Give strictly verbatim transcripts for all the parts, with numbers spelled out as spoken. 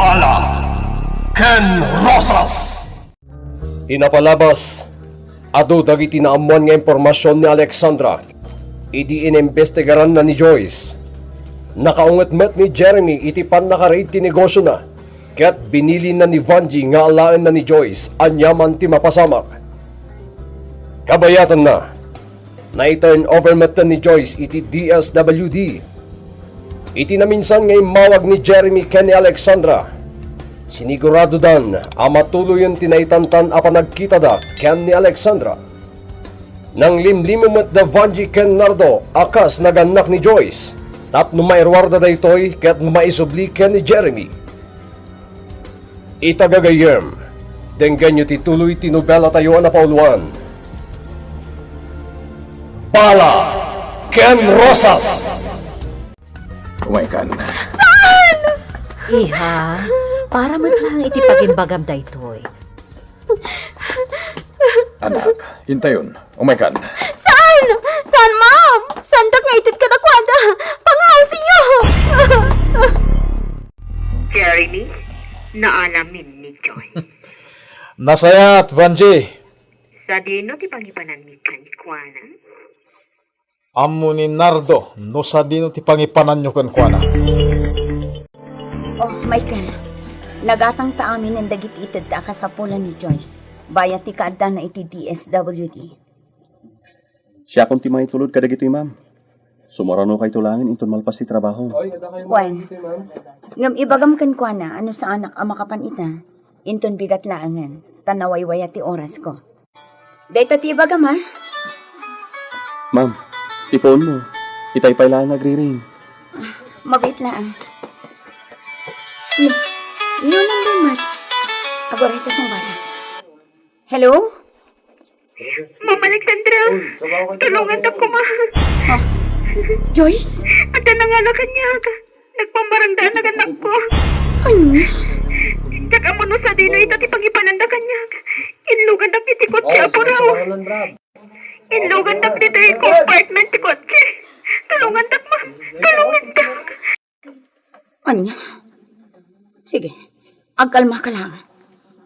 Bala ken Rosas. Ti napalabas, adu dagiti naammuan nga impormasion ni Alexandra idi inimbestigaranna ni Joyce. Nakaunget met ni Jeremy iti pannakaraid ti negosiona, ket binilinna ni Vanjie nga alaenna ni Joyce aniaman ti mapasamak. Kabayatanna, nai-turn over metten ni Joyce iti D S W D. Iti naminsan nga immawag ni Jeremy ken ni Alexandra, siniguradodan a matuloyen ti naitantan a panagkitada ken ni Alexandra. Nanglimlimo met da Vanjie ken Nardo a kas nagannak ni Joyce tapno mairuarda daytoy ket maisubli ken ni Jeremy. Ita gagayyem, denggenyo ti tuloy ti nobelatayo a napauluan, Bala ken Rosas! Umaykan. Saan? Iha, para met lang iti pagimbagam daytoy. Anak, intayon. Umaykan. Saan? Saan, ma'am? Saandak nga ited kadakuada? Pangaasiyo! Jeremy, naalamin ni Joyce. Nasayaat, Vanjie. Sadino ti pangipananmi kenkuana? Ammo ni Nardo no sadino ti pangipananyo kenkuana. Oh, Michael, nagatangta aminen dagiti itedda a kasapulan ni Joyce, bayat ti kaaddana iti D S W D. Siakon ti mangitulod kadagitoy, ma'am. Sumaranokayto laengen inton malpas ti trabaho. Wen, ngem ibagam kenkuana a no saanak a makapan ita, inton bigat laengen, ta nawaywayat ti orasko. Dayta ti ibagam, a? Ma'am, ti phone mo. Itay pay laeng agriring. Mabiit laeng. Ni, new number met. Aguray ta sungbatak. Hello? Ma'am Alexandra, tulongandak koma. Ha? Joyce? Adda nangala kaniak. Nagpamarangda a naganakko. Ania? Diak ammo no sadino ita ti pangipananda kaniak. Inlugandak iti kotse a puraw. Inlugandak ditoy compartment ti kotse. Tulongandak, ma'am. Tulongandak. Ania? Sige, agkalmaka lang.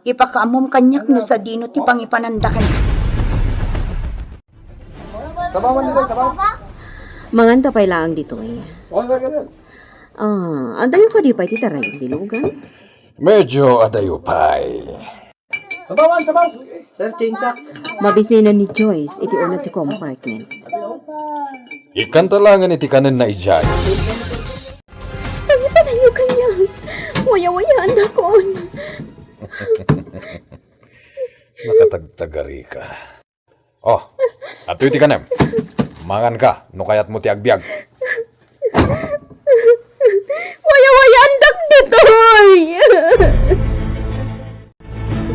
Ipakaammom kaniak no sadino ti pangipananda kaniak. Sabawan ni Boy, sabaw. Manganta pay laeng ditoy. Okay, okay, okay. Ah, adayo kadi pay ti taray iti lugan? Medyo adayo pay. Sabawan, sabaw! Sir, change up. Mabisinan ni Joyce iti una ti compartment. Ikkanta laengen iti kanenna idiay. Pangipananyo kaniak. Wayawayaandakon. Nakatagtagarika. Oh, adtoy ti kanem. Manganka no kayatmo ti agbiag. Wayawayaandak ditoy!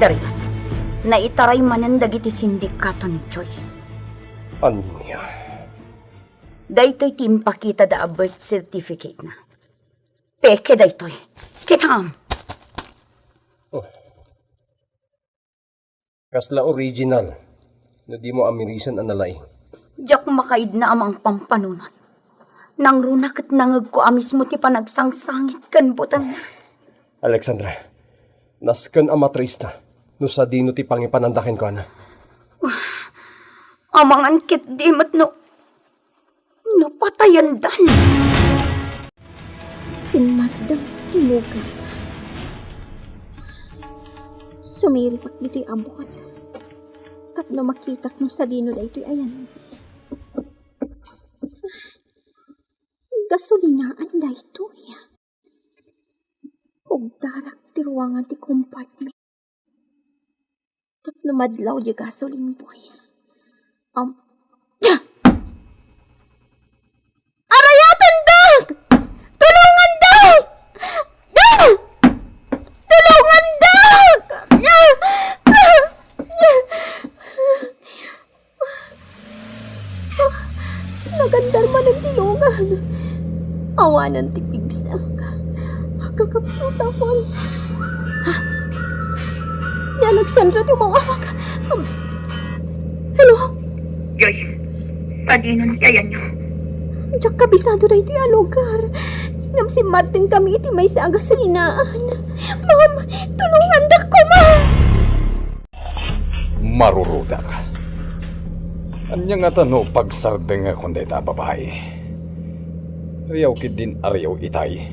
Darius, naitaray manen dagiti sindikato ni Joyce. Ania? Daytoy ti impakitada a birth certificate-na. Peke daytoy. Kitaem. Oh. Kasla original, no dimo amirisen a nalaing. Diak makaidna a mangpampanunot. Nangruna ket nangegko a mismo ti panagsangsangit ken butengna. Alexandra, nasken a matrista no sadino ti pangipananda kenkuana. Amangan ketdi met no No patayendan. Simmaddeng ti lugan. Sumiripak ditoy abot tapno makitak no sadino daytoy ayanmi. Gasolinaan daytoy. Pugdarak ti ruangan ti compartment. Tapno madlaw diay gasoline boy. Am-, Arayatendak! Tulongandak! Ah! Tulongandak! Ah! Ah! Nagandar manen ti lugan. Awanen ti pigsak. Agkakapsutakon. Ha? Ni Alexandra ti umawawag. Hello? Joyce, sadinon ti ayanyo? Diak kabisado daytoy a lugar. Ngem simmardengkami iti maysa a gasolinaan. Ma'am, tulongandak koma! Marurudak. Ania ngata no pagsardengakon dayta a babai? Riaw ketdin a riaw itay.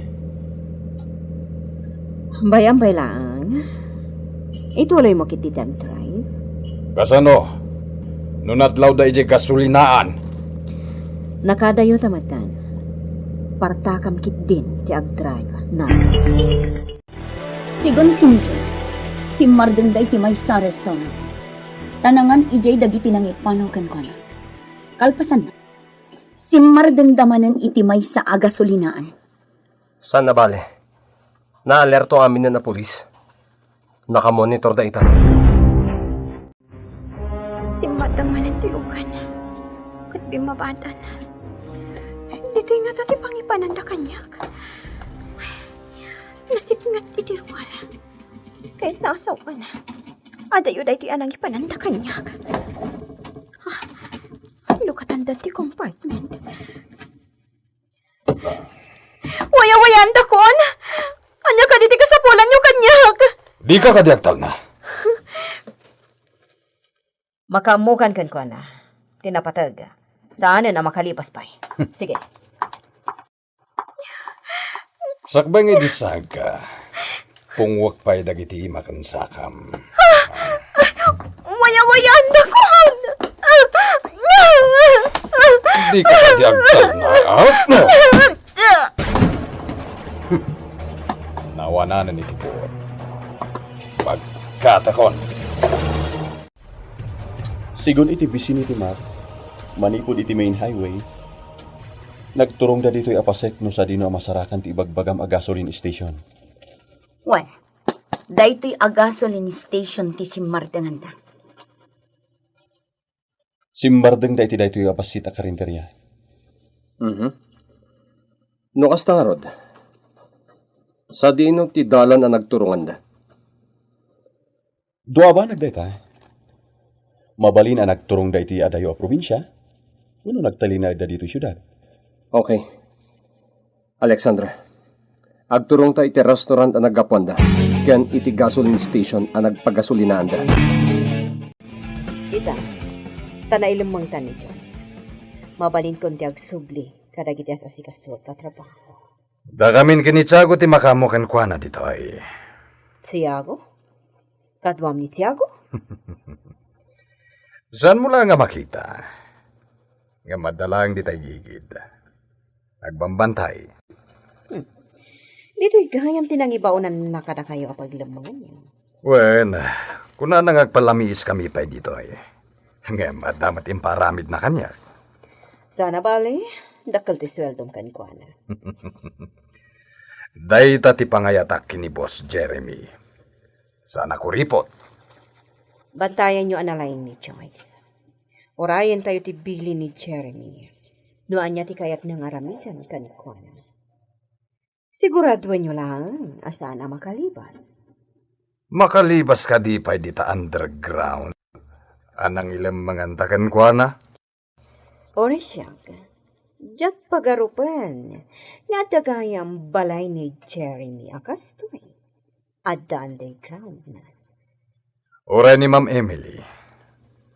Bay-ambay laeng. Ituloymo ketdi ti agdrive. Kasano? No nadlawda idiay gasolinaan? Nakadayo ta metten. Partakam ketdin ti agdrive, Nardo. Sigun ken ni Joyce, simmardengda iti maysa a restaurant. Ta nangan idiay dagiti nangipanaw kenkuana. Kalpasanna, simmardengda manen iti maysa a gasolinaan. Saan a bale. Naalerto aminen a pulis. Nakamonitorda ita. Simmardeng manen ti lugan ket bimmabaadan. Ditoy ngata ti pangipananda kaniak. Nasipnget iti ruar. Kayatna a sawen. Adayo daytoy a nangipananda kaniak. Ah, lukatanda ti compartment. Wayawayaandakon! Ania kadi ti kasapulanyo kaniak? Dika kadi agtalna? Makaammokan kenkuana ti napateg. Saanen a makalibas pay. Sige. Sakbay nga idi saga, pungwek pay dagiti ima ken sakam. Wayawayaandakon! Dika kadi agtalna, a? Nawananen iti puot. Pagkatakon. Sigun iti vicinity map, manipud iti main highway, nagturongda ditoy a pasek no sadino a masarakan ti ibagbagam a gasoline station. Wen, daytoy a gasoline station ti simmardenganda. Simmardengda iti daytoy a bassit a karinderia. Mhm. No kasta ngarud, sadino ti dalan a nagturonganda? Dua a banag dayta. Mabalin a nagturongda iti adayo a probinsia, wenno nagtalinaedda ditoy siudad. Okay. Alexandra, agturongta iti restaurant a naggapuanda ken iti gasoline station a nagpagasolinaanda. Ita, ta nailemmengta ni Joyce. Mabalinkon ti agsubli kadagiti as-asikasuek a trabaho. Dakamin ken ni Tiago ti makaammo kenkuana ditoy. Tiago? Kaduam ni Tiago? Saanmo laeng a makita. Ngem adda laeng dita igigid. Agbambantay. Hmm. Ditoy gayam ti nangibaonanna kadakayo a paglemmenganyo. Wen, kunana nga agpalamiiskami pay ditoy. Ngem adda met imparamidna kaniak. Saan a bale, dakkel ti sueldom kenkuana. Dayta ti pangayatak ken ni Boss Jeremy. Saan a kuripot. Bantayanyo a nalaing ni Joyce. Urayentayo ti bilin ni Jeremy. No ania ti kayatna nga aramiden kenkuana. Siguraduenyo laeng a saan a makalibas. Makalibas kadi pay dita underground a nangilemmenganta kenkuana? Uray siak, diak pagarupen nga adda gayam balay ni Jeremy a kastoy. Adda underground na. Uray ni Ma'am Emily,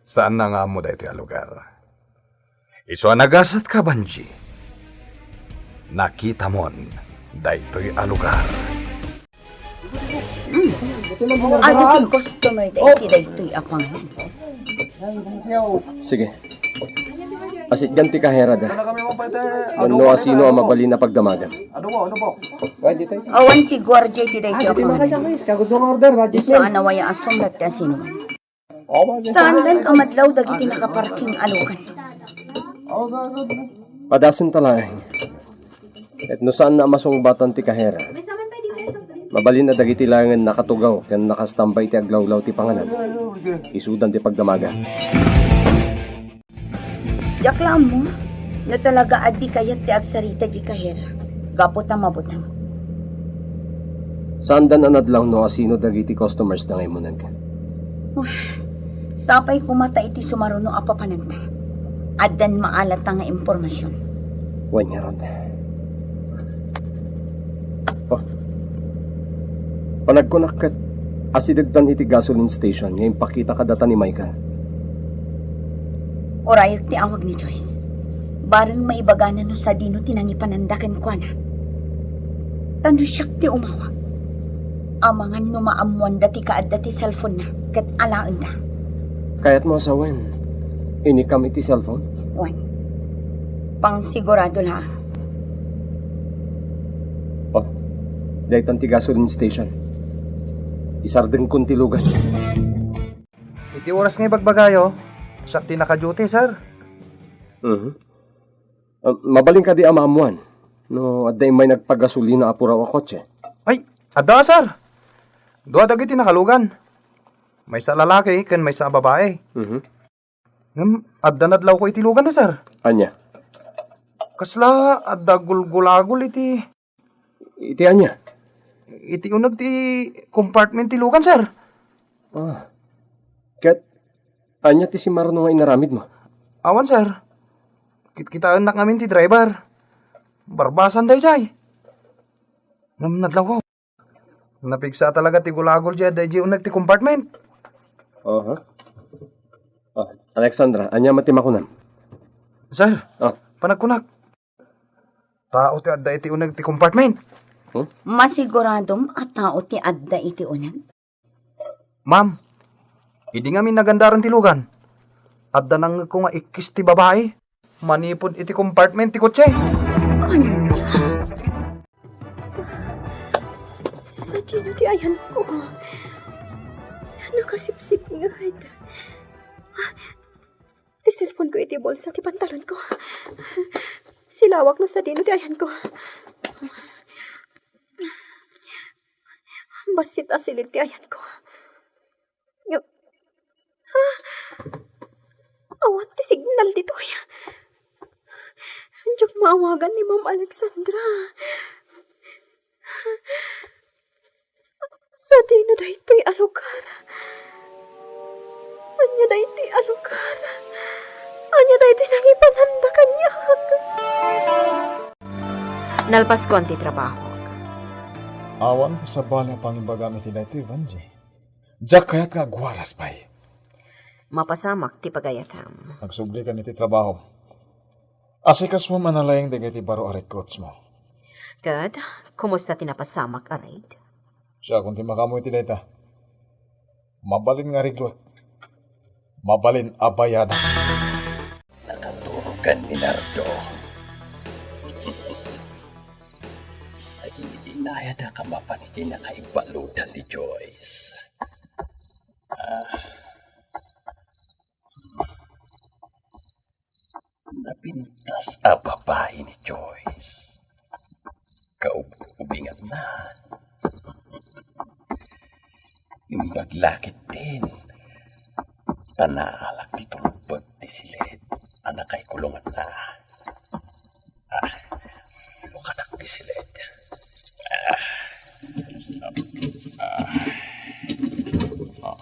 saanna nga ammo daytoy a lugar. Isu a nagasatka, Banji. Nakitamon daytoy a lugar. Adu ti customer da iti daytoy a pangan. Sige. Asitgan ti kaherada. Wenno asino a mabalin a pagdamagan. Awan ti guardia iti daytoy a pangan. Isu a nawaya a sumrek ti asinoman. Saandan a madlaw dagiti nakaparking a lugan. Padasenta laeng. Ket no saanna a masungbatan ti kahera, mabalin a dagiti laengen nakatugaw ken nakastamba iti aglawlaw ti panganan. Isudan ti pagdamaga. Diak la ammo no talaga a di kayat ti agsarita di kahera gapu ta mabuteng. Saandan a nadlaw no asino dagiti customers da nga immuneg. Sapay koma ta iti sumaruno a papananta, addan maalata nga impormasion. Wen ngarud. Oh. Panagkunak ket asidegtan iti gasoline station nga impakita kadata ni Michael. Urayek ti awag ni Joyce. Bareng maibagana no sadino ti nangipananda kenkuana. Ta no siak ti umawag, amangan no maammoanda ti kaadda ti cellphone-na ket alaenda. Kayatmo a sawen, inikam iti cellphone? Wen. Pangsigurado laeng. Oh, daytan ti gasoline station. Isardengkon ti lugan. Iti oras nga ibagbagayo, siak ti naka-duty, sir. Mhm. Ah, mabalin kadi a maammuan no adda immay nagpagasolina a puraw a kotse? Ay, adda, sir. Dua dagiti nakalugan. Maysa a lalaki ken maysa a babae. Mhm. Ngem adda nadlawko iti luganna, sir. Ania? Kasla adda gulgulagul iti Iti ania? Iti uneg ti compartment ti lugan, sir. Ah. Ket ania ti simmarno nga inaramidmo? Awan, sir. Kitkitaennak ngamin ti driver. Barbasan daydiay. Ngem nadlawko. Napigsa talaga ti gulagul diay daydiay uneg ti compartment. Aha. Ah, Alexandra, ania met ti makunam? Sir, Ah. panagkunak. Tao ti adda iti uneg ti compartment. Hmm? Masiguradom a tao ti adda iti uneg? Ma'am, idi ngamin nagandaren ti lugan, adda nangngegko nga ikkis ti babai manipud iti compartment ti kotse. Ania? S-, sadino ti ayanko? Nakasipsipnget. Ti cellphone ko iti bulsa ti pantalon ko. Silawak no sadino ti ayanko. Bassit a silid ti ayanko. Ngem, ah, awan ti signal ditoy. Diak maawagan ni Ma'am Alexandra. Sadino daytoy a lugar? Ania daytoy a lugar? Ania daytoy nangipananda kaniak? Nalpaskon ti trabahok. Awan ti sabali a pangibagam iti daytoy, Vangie. Diak kayat nga agwaras pay. Mapasamak ti pagayatam. Agsubli kan iti trabaho. Asikasuam a nalaing dagiti baro a recruits mo. Ket, kumusta ti napasamak a raid? Siakon ti makaammo iti dayta. Mabalin nga arigluek. Mabalin a bayadak. Nakaturogan ni Nardo. Naging-inayada ka mapan iti nakaibaludan ni Joyce. Ah. Napintas a babai ni Joyce. Kaub-ubinganna. Imbag la ketdin, ta naalak ti tulpek ti siled a nakaikulonganna. Ah, lukadak ti siled. Ah. Ah. Ah. Ah.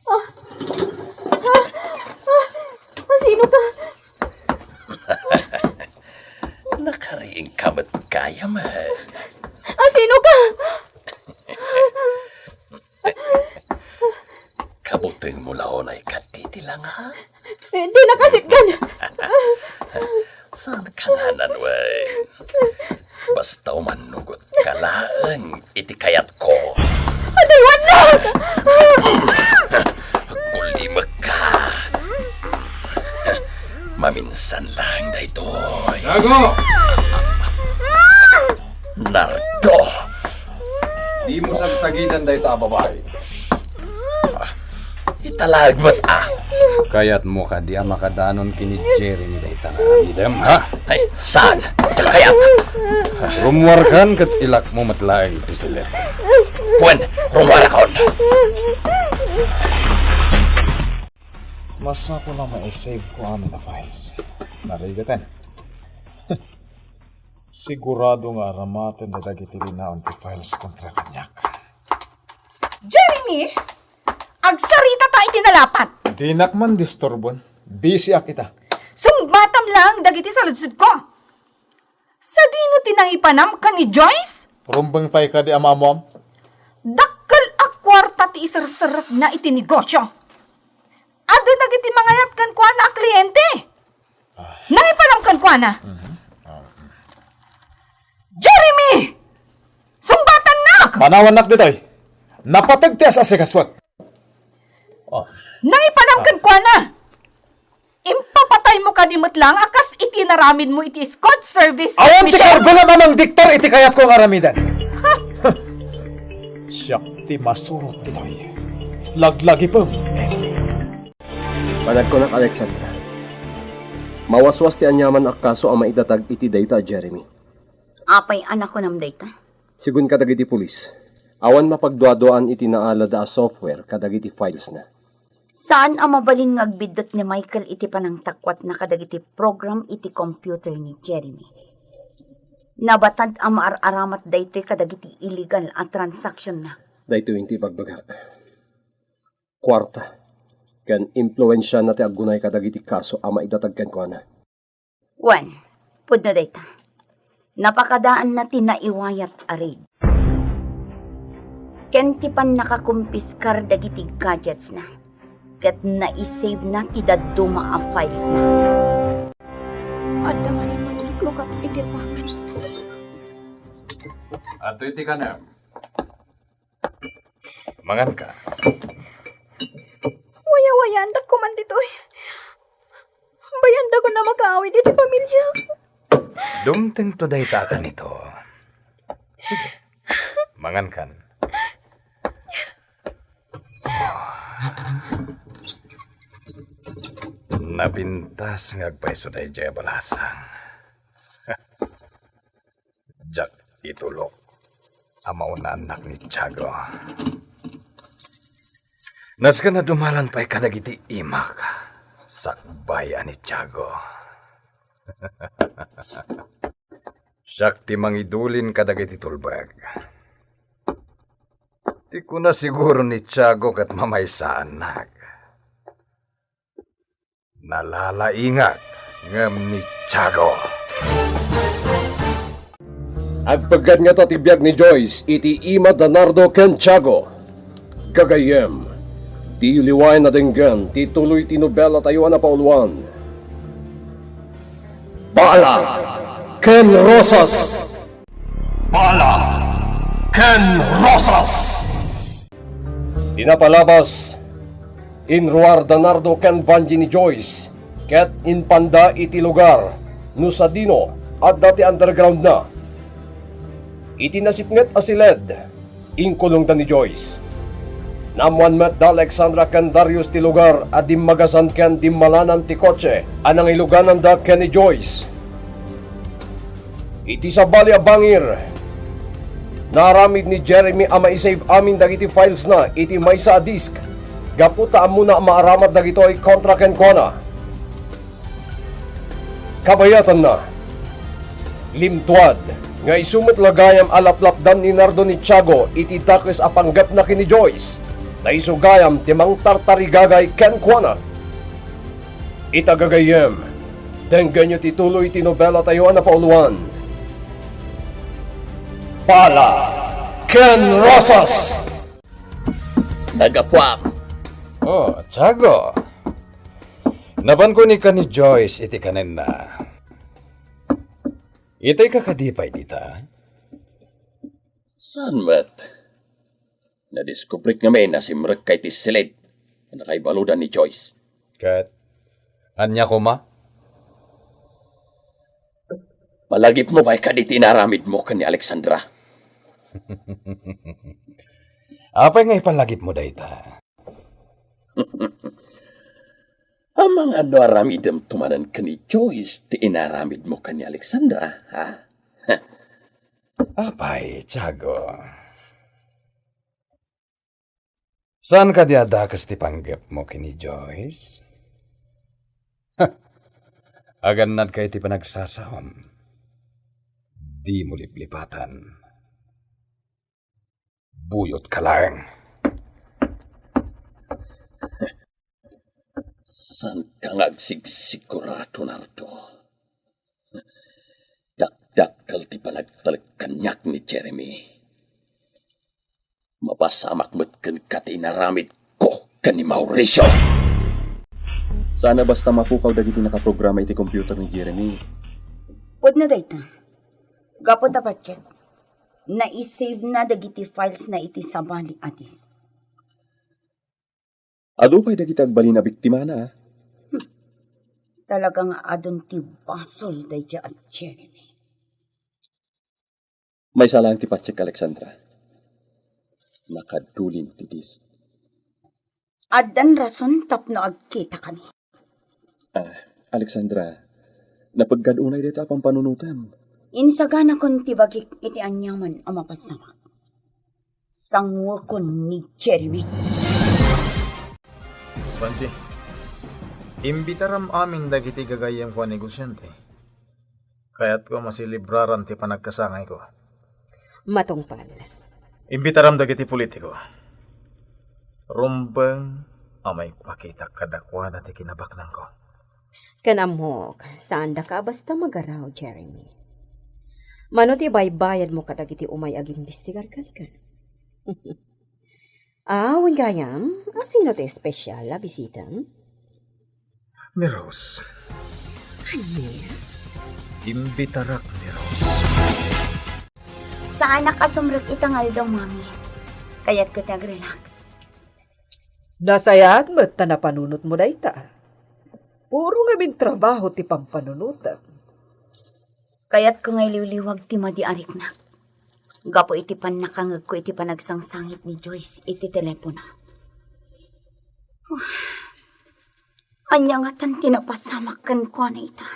Ah. Ah. Sino ka? Nakariing ka met gayam, eh. Ah, sino ka? Kabutengmo la unay kadi ti langa? Eh, di nakasitgan. Saan ka nganan, wen? Basta umannugot ka laeng iti kayatko. Adaywannak! Kulimekka. Maminsan lang daytoy. Gago! Nardo! Dimo sagsagidan dayta a babai. Italaag met, ah. Kayatmo kadi a makadanon ken ni Jeremy dayta nga aramidem, ha? Ay, saan? Diak kayat. Rummuarkan ket ilakmo met laeng ti siled. Wen, rummuarakon. Masapul a ma-save ko amin a files. Narigaten. Sigurado nga aramaten dagiti linaon ti files kontra kaniak. Jeremy, agsarita ta iti nalapat. Dinak man disturbon. Busy ak ita. Sungbatam lang dagiti saludsodko. Sadino ti nangipanam ken ni Joyce? Rumbeng pay kadi a maamuam? Dakkel a kuarta ti iserserrekna iti negosio. Adu dagiti mangayat kenkuana a kliente. Nangipalam kenkuana. Jeremy! Sungbatannak! Panawannak ditoy. Napateg ti as-asikasuek. Oh. Nangipalam kenkuana. Impapataymo kadi met laeng a kas iti naramidmo iti escort service. Awan ti karbengam a mangdiktar iti kayatko nga aramiden. Siak ti masurot ditoy. Laglagipem, Emily. Panagkunak, Alexandra, mawaswas ti aniaman a kaso a maidatag iti dayta a Jeremy. Apay a nakunam dayta? Sigun kadagiti pulis, awan mapagduaduaan iti naalada a software kadagiti filesna. Saan a mabalin nga agbiddut ni Michael iti panangtakuatna kadagiti program iti computer ni Jeremy. Nabatad a maar-aramat daytoy kadagiti illegal a transactionna. Daytoy ti ibagbagak. Kuarta ken impluensiana ti aggunay kadagiti kaso a maidatag kenkuana. Wen, pudno dayta. Napakadaanna ti naiwayat a raid. Ken ti pannakakumpiskar dagiti gadgetsna, ket naisavena ti dadduma a filesna. Adda manen mailuklukat iti ruangan. Adtoy ti kanem. Manganka. Wayawayaandak koman ditoy. Bayandak a makaawid iti pamiliak. Dumtengto dayta a kanito. Sige. Mangankan. Napintas nga agpayso daydiay a balasang. Diak itulok a mauna annak ni Tiago. Nasken a dumalan pay kadagiti imak sakbay a ni Tiago. Siak ti mangidulin kadagiti tulbek. Ti kuna siguro ni Tiago ket mamaysaannak. Nalalaingak ngem ni Tiago. Agpeggad ngata ti biag ni Joyce iti ima da Nardo ken Tiago. Gagayyem, diyo liwayan a denggen ti tuloy ti nobela tayo a napauluan, Bala ken Rosas. Bala ken Rosas. Ti napalabas, inruar da Nardo ken Vangie ni Joyce, ket impanda iti lugar no sadino adda ti undergroundna. Iti nasipnget a siled, inkulongda ni Joyce. Naammoan met da Alexandra ken Darius ti lugar a dimmagasan ken dimmalanan ti kotse a nangilugananda ken ni Joyce. Iti sabali a bangir, naaramid ni Jeremy a maisave amin dagiti filesna iti maysa a disk gapu ta ammona a maaramat dagitoy kontra kenkuana. Kabayatanna, limtuad nga isu met la gayam a laplapdan ni Nardo ni Tiago iti dakes a panggepna ken ni Joyce, ta isu gayam ti mangtartarigagay kenkuana. Ita gagayyem, denggenyo ti tuloy ti nobela tayo a napauluan, Bala ken Rosas! Nagapuam. Oh, Tiago. Napanko ni kan ni Joyce iti kanenna. Itay ka kadi pay dita? Saan met? Nadiskubrik ngamin a simrekka iti siled a nakaibaludan ni Joyce. Ket ania koma? Palagipmo pay kadi ti inaramidmo ken ni Alexandra? Apay nga ipalagipmo dayta? Amangan no aramidem to manen ken ni Joyce ti inaramidmo ken ni Alexandra, ha? Apay, Tiago. Saan kadi a dakes ti panggepmo ken ni Joyce? Agannadka iti panagsasaom. Dimo liplipatan. Buyot ka laeng. Saan ka nga agsigsigurado, Nardo? Dak-, Dakkel ti panagtalek kaniak ni Jeremy. Mapasamak met kenka ti inaramidko ken ni Mauricio. Sana basta mapukaw dagiti nakaprograma iti computer ni Jeremy. Pudno dayta. Gapu ta patien, naisave na dagiti files na iti sabali a disk. Adu pay dagiti agbalin a biktimana, a? Talaga nga adun ti basol daydiay a Jeremy. Maysa laeng ti patiek, Alexandra. Nakadulin ti disk. Addan rason tapno agkitakami. Ah, Alexandra, napeggad unay dayta a pampanunotem. Insaganakon ti bagik iti aniaman a mapasamak. Sanguekon ni Jeremy. Panji, imbitaram amin dagiti gagayyemko a negosiante. Kayatko a maselebraran ti panagkasangayko. Matungpal. Imbitaram dagiti politiko. Rumbeng a maipakitak kadakuada ti kinabaknangko. Ken ammok, saandaka a basta magaraw, Jeremy. Mano ti baybayadmo kadagiti umay agimbestigar kenka? Ah, wen gayam, a sino ti espesyal a bisitam? Ni Rose. Ania? Imbitarak ni Rose. Saanak a sumrek ita nga aldaw, Mami. Kayatko ti agrelax. Nasayaat met ta napanunotmo dayta. Puro ngamin trabaho ti pampanunotem. Kayatko nga iliwliwag ti madi a riknak gapu iti pannakangegko iti panagsangsangit ni Joyce iti telepono. Ania ngatan ti napasamak kenkuana ita?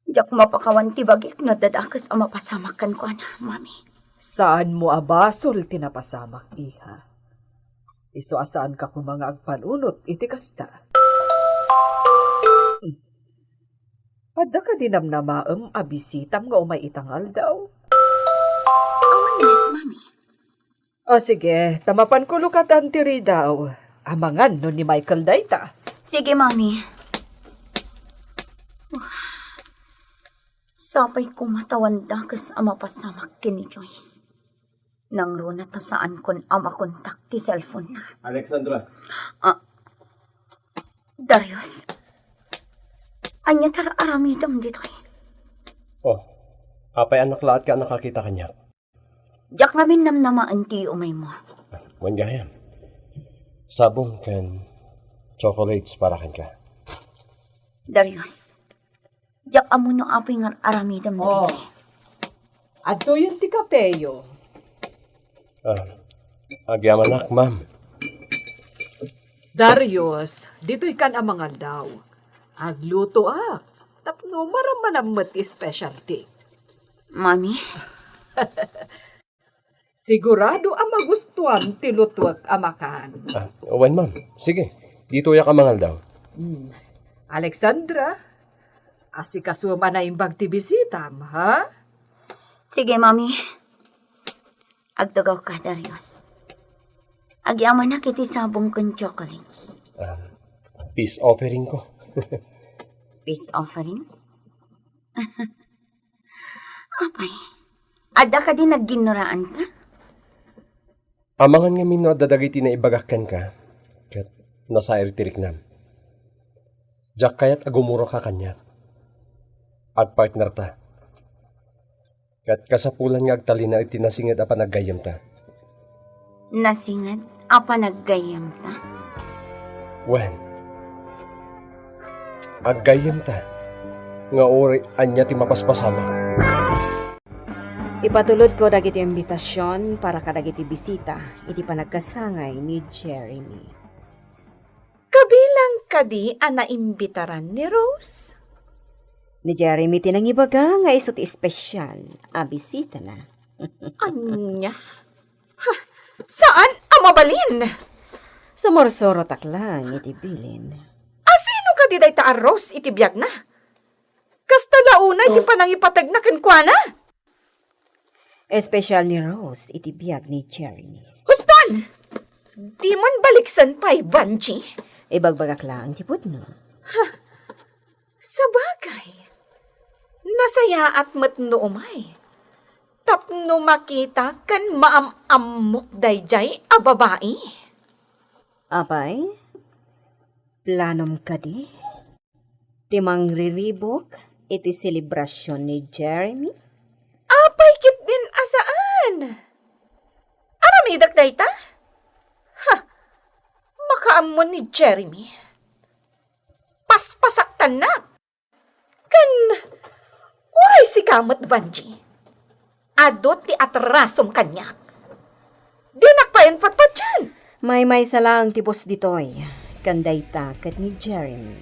Diak mapakawan ti bagik no adda dakes a mapasamak kenkuana, Mami. Saanmo a basol ti napasamak, iha. Isu a saanka koma nga agpanunot iti kasta. Adda kadi namnamaem a bisitam nga umay ita nga aldaw? Awan met, Mami. O sige, ta mapanko lukatan ti ridaw. Amangan no ni Michael dayta. Sige, Mami. Sapay koma ta awan dakes a mapasamak ken ni Joyce. Nangruna ta saankon a makontak ti cellphone-na. Alexandra. Ah, Darius. Ania ti ar-aramidem ditoy? Oh, apay a naklaat ka a nakakita kaniak? Diak ngamin namnamaen ti umaymo. Wen gayam. Sabong ken chocolates para kenka. Darius, diak ammo no apay nga ar-aramidem dagitoy. Adtoyen ti kapeyo. Ah, agyamanak, ma'am. Darius, ditoy kan a mangaldaw. Aglutoak tapno marammanam met ti specialty. Mami? Sigurado a magustuam ti lutuek a makan. Ah, wen, ma'am. Sige, ditoyak a mangaldaw. Hmm. Alexandra, asikasuem a naimbag ti bisitam, ha? Sige, Mami. Agtugawka, Darius. Agyamanak iti sabong ken chocolates. Ah, peace offering ko. Peace offering? Apay, adda kadi nagginnoraanta? Amangan ngamin no adda dagiti naibagak kenka, ket nasair ti riknam. Diak kayat a gumuroka kaniak. Agpartnerta. Ket kasapulan nga agtalina iti nasinged a panaggayyemta. Nasinged a panaggayyemta? Wen, aggayyemta nga uray ania ti mapaspasamak. Ipatulodko dagiti imbitasion para kadagiti bisita iti panagkasangay ni Jeremy. Kabilang kadi a naimbitaran ni Rose? Ni Jeremy ti nangibaga nga isu ti espesyal a bisitana. Ania? Ha, saan a mabalin? Sumursurotak lang iti bilin. Asino kadi dayta a Rose iti biagna? Kasta la unay ti panangipategna kenkuana? Espesyal ni Rose iti biag ni Jeremy. Huston! Dimon baliksen pay, Banji. Ibagbagak lang ti pudno. Ha? Sabagay. Nasayaat met no umay tapno makita ken maam-ammok daydiay a babai. Apay, planom kadi ti mangriribuk iti selebrasion ni Jeremy? Apay ketdin a saan? Aramidek dayta? Ha! Makaammo ni Jeremy. Paspasaktannak. Ken, uray sika met, Vangie. Adu ti atrasom kaniak. Dinak payen patpatien. Maymaysa laeng ti boss ditoy, ken dayta ket ni Jeremy.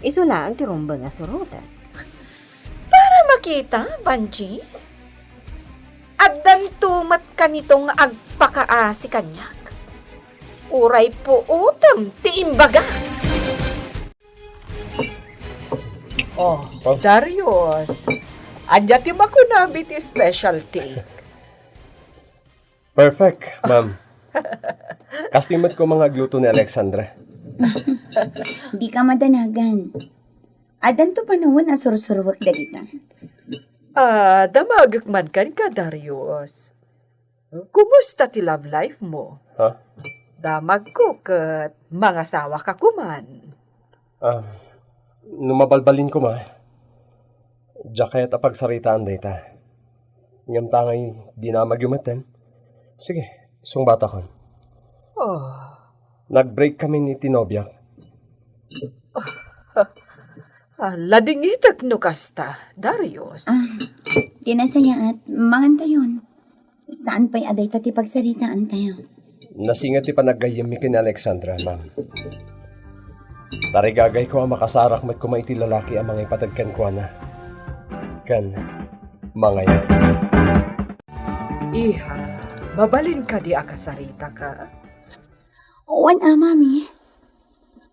Isu laeng ti rumbeng a surotek. Para makita, Vangie. Addanto met kanito nga agpakaasi kaniak. Uray puotem ti imbaga. Oh, oh. Darius, ania ti makunam iti specialty? Perfect, ma'am. Kastoy met koma nga agluto ni Alexandra. Dika madanagan. Addanto panawen a sursuruek dagita. Ah, damagek man kenka, Darius. Kumusta ti love life mo? Ha? Damagko ket mangasawaka koman. Ah, no mabalbalin koma, diak kayat a pagsaritaan dayta. Ngem ta ngay dinamagyo metten. Sige, sungbatakon. Oh. Nag-break kami ni ti nobiak. Ah, ladingitek no kasta, Darius. Ah, ti nasayaat, mangantayon. Saan pay a dayta ti pagsaritaantayo? Nasinga ti panaggayyemmi ken ni Alexandra, ma'am. Tarigagayko a makasarak met koma iti lalaki a mangipateg kenkuana. Ken mangayab. Iha, mabalin kadi a kasaritaka? Wen a, Mami.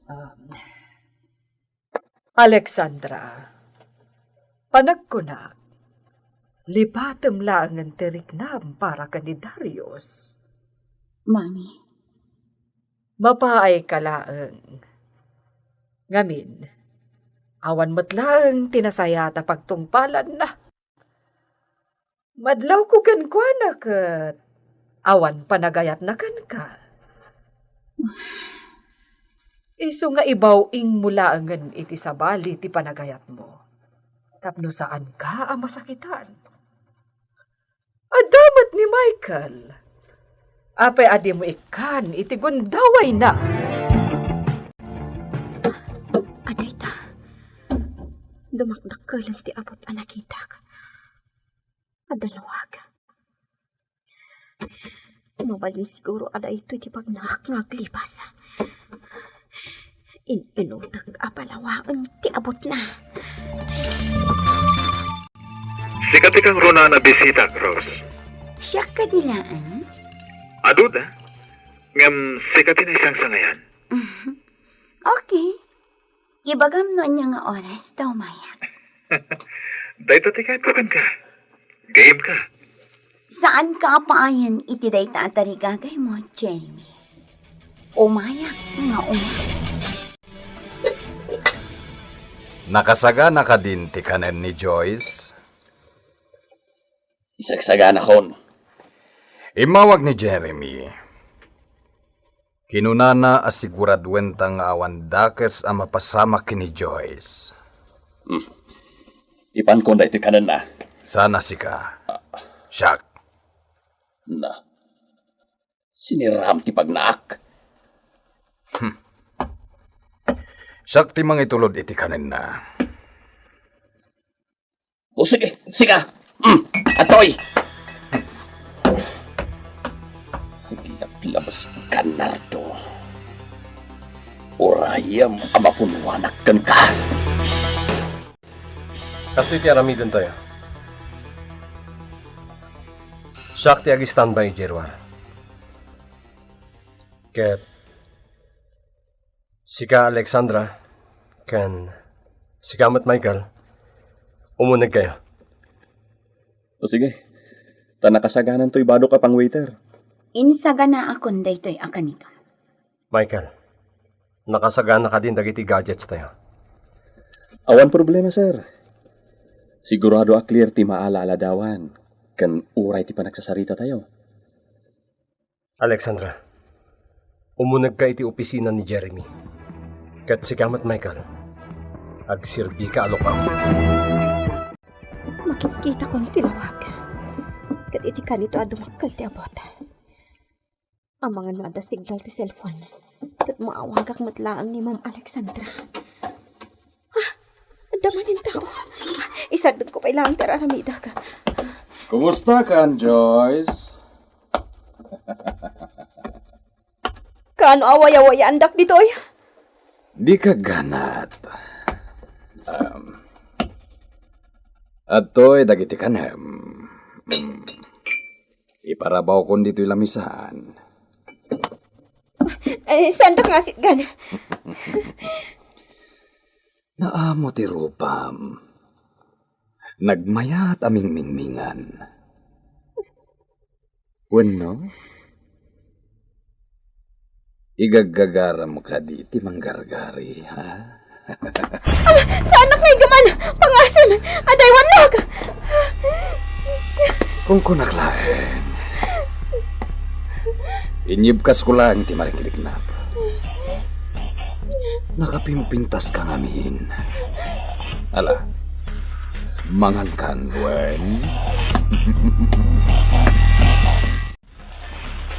Um, Alexandra, panagkunak, lipatem laengen ti riknam para ken ni Darius. Mami. Mapaayka laeng. Ngamin, awan met laeng ti nasayaat a pagtungpalanna. Madlawko kenkuana ket awan panagayatna kenka. Isu nga ibaw-ingmo laengen iti sabali ti panagayatmo tapno saanka a masakitan. Adda met ni Michael. Apay a dimo ikkan iti gundawayna? Adayta, dumakdakkelen ti abut a nakitak. Adda lawag. Mabalin siguro a daytoy ti pagnaak nga aglibas. In-inutek a palawaen ti abutna. Sika ti kangrunaan a bisita, Rose. Siak kadi laeng? Aduda, ngem sika ti naisangsangayan. Okay. Ibagam no ania nga oras ta umayak. Dayta ti kayatko kenka. Game ka. Saanka a paayen iti dayta a tarigagaymo, Jeremy. Umayak nga umayak. Nakasagana kadin ti kanen ni Joyce? Isagsaganakon. Immawag ni Jeremy. Kinunana a siguraduenta nga awan dakes a mapasamak ken ni Joyce. Hmm. Ipankon daytoy kanenna. Sana sika. Siak. Na. Siniram ti pagnaak. Hmm. Siak ti mangitulod iti kanenna. O sige, sika. Mm, atoy. Aglablabas ka, Nardo. Urayem a mapunwanak kenka. Kastoy ti aramidentayo. Siak ti ag-standby, Gerwar. Ket sika, Alexandra, ken sika met, Michael, umunegkayo. O sige. Ta nakasaganantoy badok a pang-waiter. Insaganaakon daytoy a kaniton. Michael, nakasagana kadin dagiti gadgets tayo? Awan problema, sir. Sigurado a clear ti maala a ladawan ken uray ti panagsasaritatayo. Alexandra, umunegka iti opisina ni Jeremy. Ket sika met, Michael, agserbika a lookout. Makitkitakon ti lawag. Ket iti kanito a dumakkel ti abut. Amangan no adda signal ti cellphone. Ket maawagak met laeng ni Ma'am Alexandra. Ah, adda manen tao. Isardengko pay laeng ti ar-aramidek. Kumusta kan, Joyce? Kaano a wayawayaandak ditoy? Dika ganat. Um, adtoy dagiti kanem. Mm. Iparabawkon ditoy lamisaan. Eh, saandak nga asitgan? Naamo ti rupam. Nagmayat a mingmingmingan. Wenno? Igaggagaram kadi ti manggargari, ha? Ala, saanak nga igaman! Pangasim! Adaywannak! Kunkunak laeng. Inyibkasko laeng ti marikriknak. Nakapimpintaska ngamin. Ala, mangankan wen.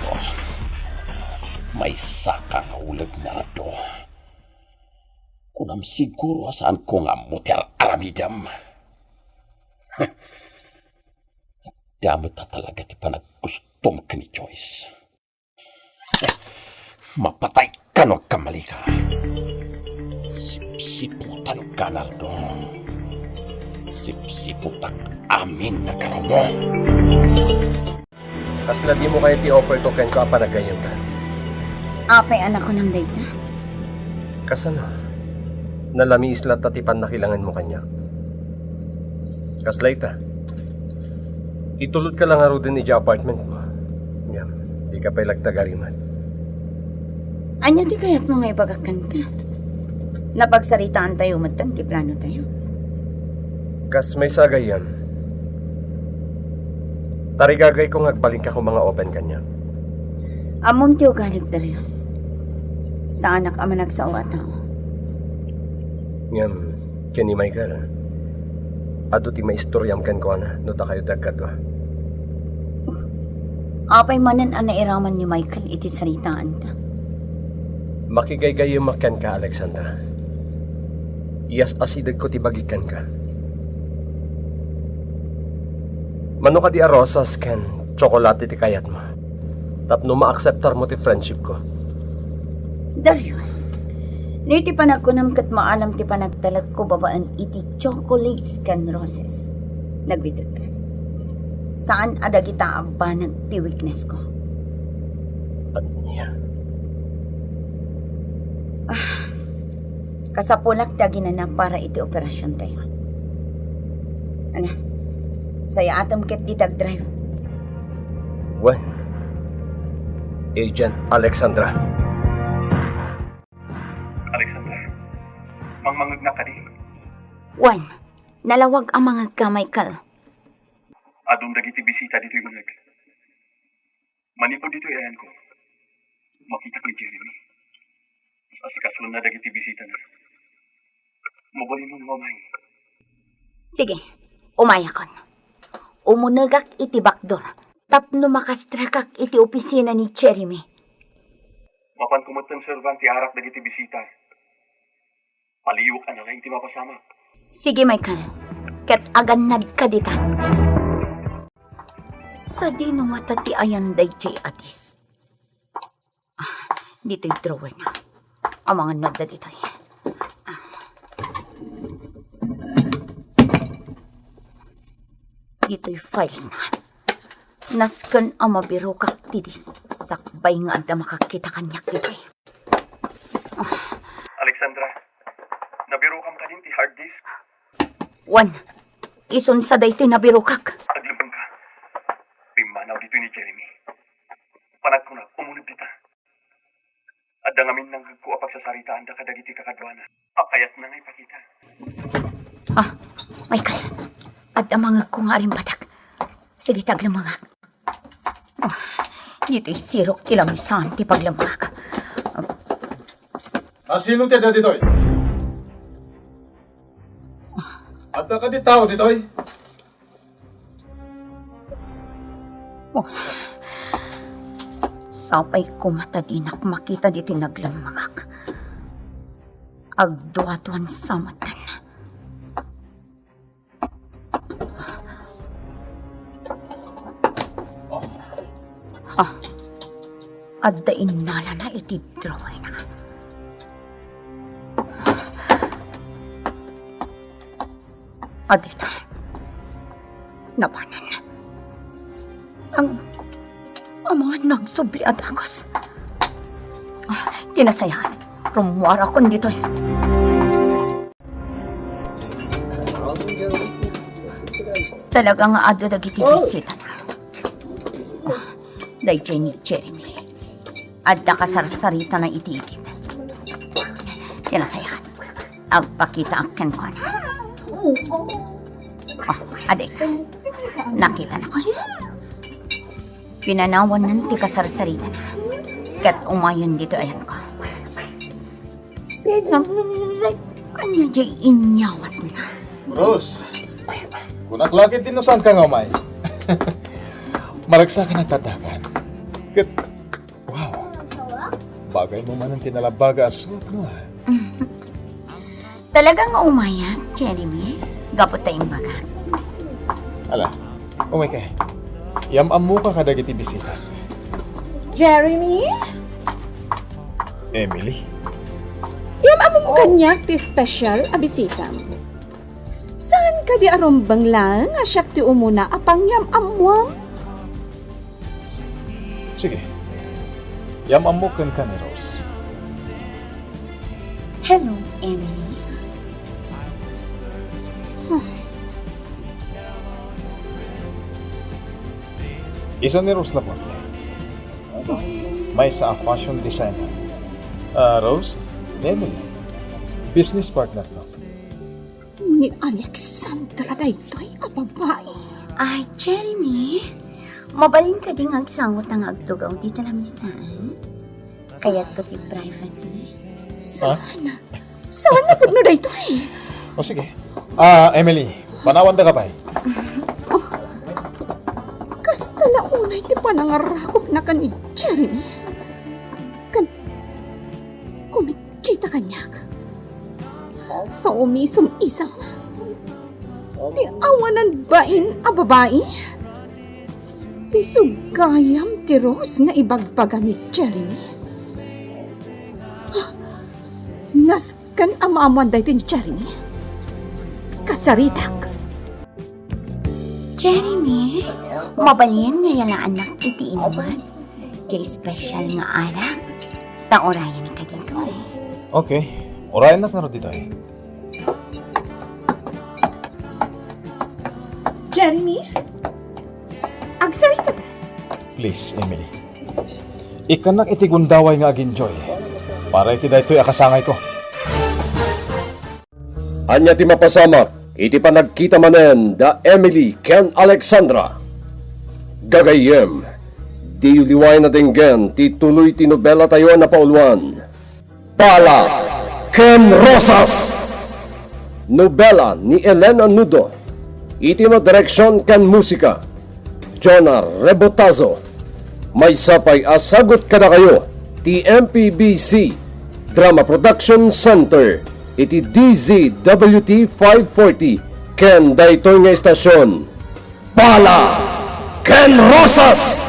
Oh, maysaka nga uleg, Nardo. Kunam siguro a saanko nga ammo ti ar-aramidem. Adda met a talaga ti panagkustom ken ni Joyce. Mapatayka no agkammalika. Sipsiputanka, Nardo. Sipsiputak amin a garawmo. Kasla dimo kayat ti offer ko kenka a panaggayyemta? Apay a nakunam dayta? Kasano? Nalamiis latta ti pannakilangenmo kaniak. Kasla ita. Itulodka la ngaruden idiay apartment mo. Ngem, dika pay lagtagariman. Ania ti kayatmo nga ibagak kenka? Napagsaritaantayo metten ti planotayo. Kas maysa a gayyem, tarigagayko nga agbalinka koma nga open kaniak. Ammom ti ugalik, Darius. Saanak a managsao a tao. Ngem, ken ni Michael, adu ti maistoriam kenkuana no dakayo ti agkadua. Apay manen a nairaman ni Michael iti saritaanta? Makigaygayyem kenka, Alexandra. Iyas-asidegko ti bagik kenka. Mano kadi a rosas ken tsokolate ti kayatmo tapno maakseptarmo ti friendshipko? Darius, no iti panagkunam ket maalam ti panagtalekko babaen iti chocolates ken roses, nagbitek. Saan a dagita a banag ti weaknessko. Ania? Ah, kasapulak ti aginana para iti operasiontayo. Ania, sayaatem ket dita agdrive. Wen, Agent Alexandra. Alexandra, mangmangegnak kadi? Wen, nalawag a mangegka, Michael. Adun dagiti bisita ditoy uneg. Manipud ditoy ayanko, makitak ni Jeremy. Asikasuenna dagiti bisitana. Mabalinmo nga umay. Sige, umayakon. Umunegak iti bakdor tapno makastrekak iti opisina ni Jeremy. Mapanko metten servan ti arak dagiti bisita. Paliwek a nalaing ti mapasamak. Sige, Michael. Ket agannadka dita. Sadino ngata ti ayan daydiay a disk? Ah, ditoy drawer na. Amangan no adda ditoy. Ah. Ditoy files na. Nasken a mabirokak ti disk. Sakbay nga adda makakita kaniak ditoy. Alexandra, nabirokam kadin ti hard disk? Wen, isun sa daytoy nabirokak. Aglemmengka. Pimmanaw ditoy ni Jeremy. Panagkunak, umuneg dita. Adda ngamin nangngegko a pagsasaritaanda kadagiti kakaduana. Apay a kayatna nga ipakita? Ah, Michael. Damangegko nga arimbatak. Sige, taglemmengak. Ah, ditoy sirok ti lamisaan ti paglemmengak. A sino ti adda ditoy? Adda kadi tao ditoy? Sapay koma ta dinak makita ditoy naglemmengak. Agduaduan sa matan. Ah, adda innalana iti drawerna. Adita. Napanan. Ang amangan nagsubli a dagus. Ah, ti nasayaat. Rummuarakon ditoy. Talaga nga adu dagiti bisitana. Daydiay ni Jeremy. Adda kasarsaritana iti igid. Ti nasayaat. Agpakitaak kenkuana. Ah, adita. Nakitana. Pinanawanna ti kasarsaritana. Ket umayen ditoy ayatko. Ngem, ania diay inyawatna? Rose, kunak la ketdi no saanka nga umay. Maragsakan a taddakan. Ket, wow, bagaymo manen ti nalabaga a suotmo, a. Talaga nga umayak, Jeremy, gapu ta imbagak. Ala, umayka. Yam-ammoka kadagiti bisitak. Jeremy? Emily? Yam-ammom kaniak ti special a bisitam. Saan kadi a rumbeng laeng a siak ti umuna a pangyam-ammoam? Sige. Yam-ammok kenka ni Rose. Hello, Emily. Isu ni Rose Laporte. Maysa a fashion designer. Ah, Rose, Emily. Business partner ko. Ni Alexandra daytoy a babai. Ay, Jeremy, mabalin kadi nga agsangot nga agtugaw dita lamisaan? Kayatko ti privacy. Saan? Saan a pudno daytoy? O sige. Ah, Emily, panawandaka pay. Kasta la unay ti panangarakopna ken ni Jeremy. Ken kumitkita kaniak. Sa umisem-isem ti awanan bain a babai. Isu gayam ti Rose nga ibagbaga ni Jeremy. Nasken a maammoan daytoy ni Jeremy. Kasaritak. Jeremy, mabalin nga yalaannak iti inuman. Ti special nga alak. Ta urayenka ditoy. Okay. Urayennak ngarud ditoy. Jeremy? Agsarita ta. Please, Emily. Ikkannak iti gundaway nga ag-enjoy para iti daytoy a kasangayko. Ania ti mapasamak iti panagkita manen da Emily ken Alexandra? Gagayyem, diyo liwayen a denggen ti tuloy ti nobelatayo a napauluan. Pala ken Rosas! Nobela ni Elena Nudo. Iti madireksion ken musika, Jonah Rebotazo. Maysa pay a sagut kadakayo ti M P B C Drama Production Center iti D Z W T five forty ken daytoy nga istasion, Pala ken Rosas!